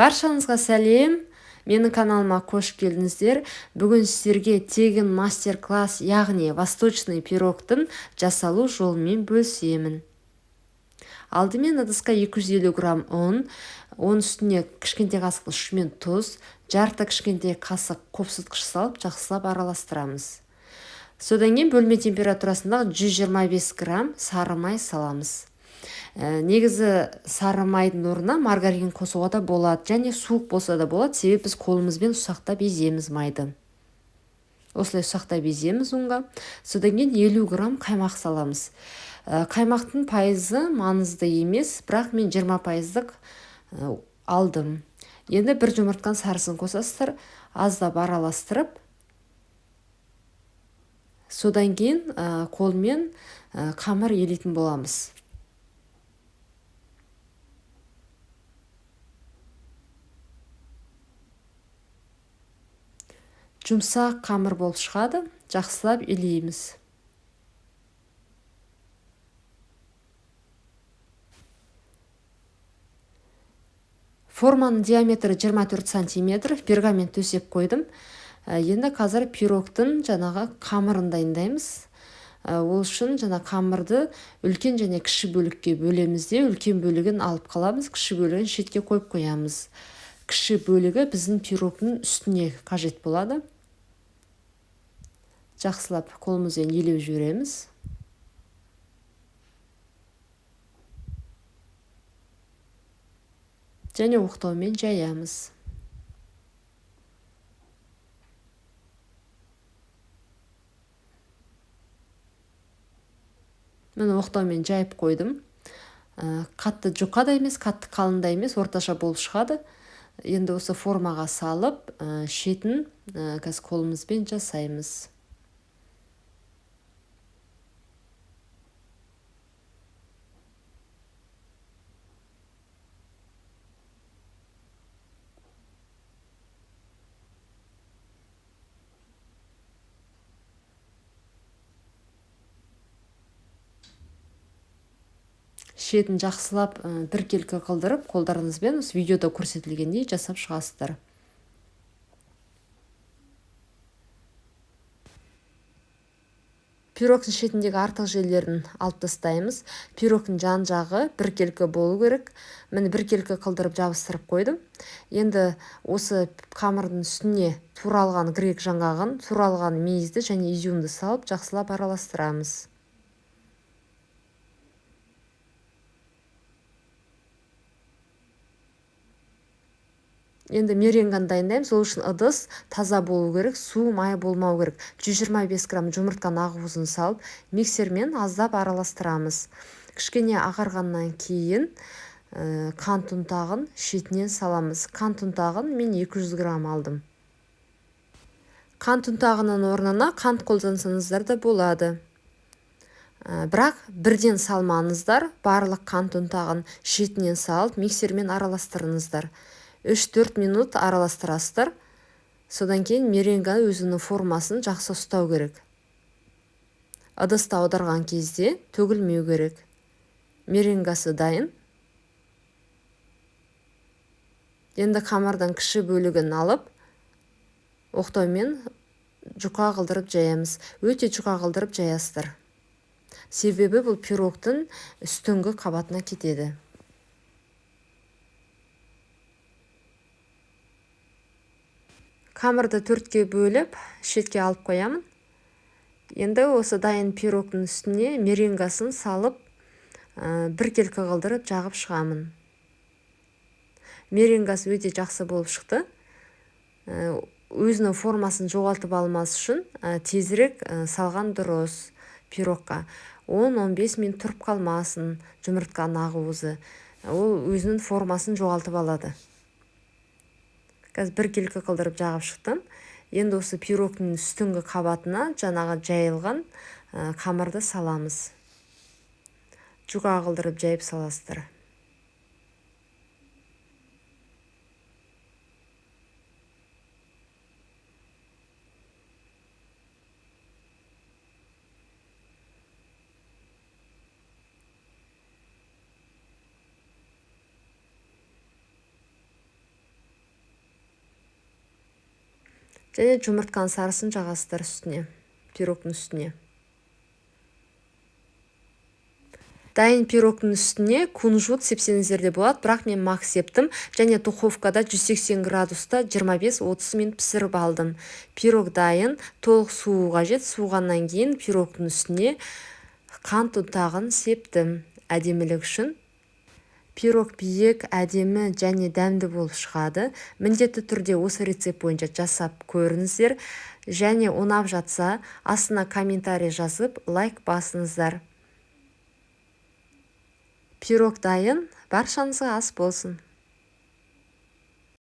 Баршаңызға сәлем. Менің каналыма қош келдіңіздер. Бүгін сіздерге тегін мастер-класс, яғни восточный пирогтың жасалу жолымен бөлісемін. Алдымен ыдысқа 250 грамм ұн, оның үстіне кішкентай қасық ұшымен тұз, жарты кішкентай қасық қопсытқыш салып жақсылап араластырамыз. Содан кейін бөлме температурасындағы 125 грамм сары май саламыз. Негізі сары майдың орнына маргарин қосуға да болады, және суық болса да болады, себебі біз қолымызбен ұсақтап еземіз майды. Осылай ұсақтап еземіз ұнға. Содан кейін 50 грамм қаймақ саламыз. Қаймақтың пайызы маңызды емес, бірақ мен 20% алдым. Енді бір жұмыртқаның сарысын қосасыздар, аздап араластырып, содан кейін қолмен қамыр елейтін боламыз. Жұмсақ қамыр болып шығады, жақсылап елейміз. Форманың диаметрі 24 сантиметр, пергамент төсеп қойдым. Енді қазір пирогтың жаңағы қамырын дайындаймыз. Ол үшін жаңа қамырды үлкен және кіші бөлікке бөлеміз де, үлкен бөлігін алып қаламыз, кіші бөлігін шетке қойып қоямыз. Кіші бөлігі біздің пирогтың үстіне қажет болады. Жақсылап қолымызбен елеп жібереміз. Және оқтаумен жаямыз. Міне оқтаумен жайып қойдым. Қатты жұқа да емес, қатты қалын да емес, орташа болып шығады. Енді осы формаға салып, шетін қазір қолымызбен жасаймыз. Шетін жақсылап біркелкі қылдырып, қолдарыңызбен осы видеода көрсетілгендей жасап шығасыздар. Пирогтың шетіндегі артық жерлерін алып тастаймыз. Пирогтың жан жағы біркелкі болу керек. Міне біркелкі қылдырып жабыстырып қойдым. Енді осы қамырдың үстіне туралған грек жаңғағын, туралған мейізді және изюмді салып жақсылап араластырамыз. Енді меренганы дайындаймыз. Ол үшін ыдыс таза болу керек, су, май болмау керек. 125 грамм жұмыртқаның ақуызын салып, миксермен аздап араластырамыз. Кішкене ағарғаннан кейін қант ұнтағын шетінен саламыз. Қант ұнтағын мен 200 грамм алдым. Қант ұнтағының орнына қант қолдансаңыздар да болады. Бірақ бірден салмаңыздар, барлық қант ұнтағын шетінен салып, миксермен араластырыңыздар. 3-4 минут араластырасыздар. Содан кейін меренга өзінің формасын жақсы ұстау керек. Ыдысты аударған кезде төгілмеу керек. Меренгасы дайын. Енді қамырдың кіші бөлігін алып, оқтаумен жұқа қылдырып жаямыз. Өте жұқа қылдырып жаясыздар. Себебі бұл пирогтың үстіңгі қабатына кетеді. Қамырды 4-ке бөліп, шетке алып қоямын. Енді осы дайын пирогтың үстіне меренгасын салып, біркелкі қылдырып жағып шығамын. Меренгасы өте жақсы болып шықты. Өзінің формасын жоғалтып алмас үшін, тезірек салған дұрыс пирогқа. 10-15 минут тұрып қалмасын жұмыртқаның ақуызы. Ол өзінің формасын жоғалтып алады. Қазір біркелкі қылдырып жағып шықтым. Енді осы пирогтың үстіңгі қабатына жаңағы жайылған қамырды саламыз. Жұқа қылдырып жайып саласыздар. Және жұмыртқаның сарысын жағасыздар үстіне, пирогтың үстіне. Дайын пирогтың үстіне кунжут сепсеңіздер де болады, бірақ мен мак септім және духовкада 180 градуста 25-30 минут пісіріп алдым. Пирог дайын, толық суу қажет. Суығаннан кейін пирогтың үстіне қант ұнтағын септім әдемілік үшін. Пирог биік, әдемі және дәмді болып шығады. Міндетті түрде осы рецепт бойынша жасап көріңіздер. Және ұнап жатса, астына комментарий жазып, лайк басыңыздар. Пирог дайын, баршаңызға ас болсын.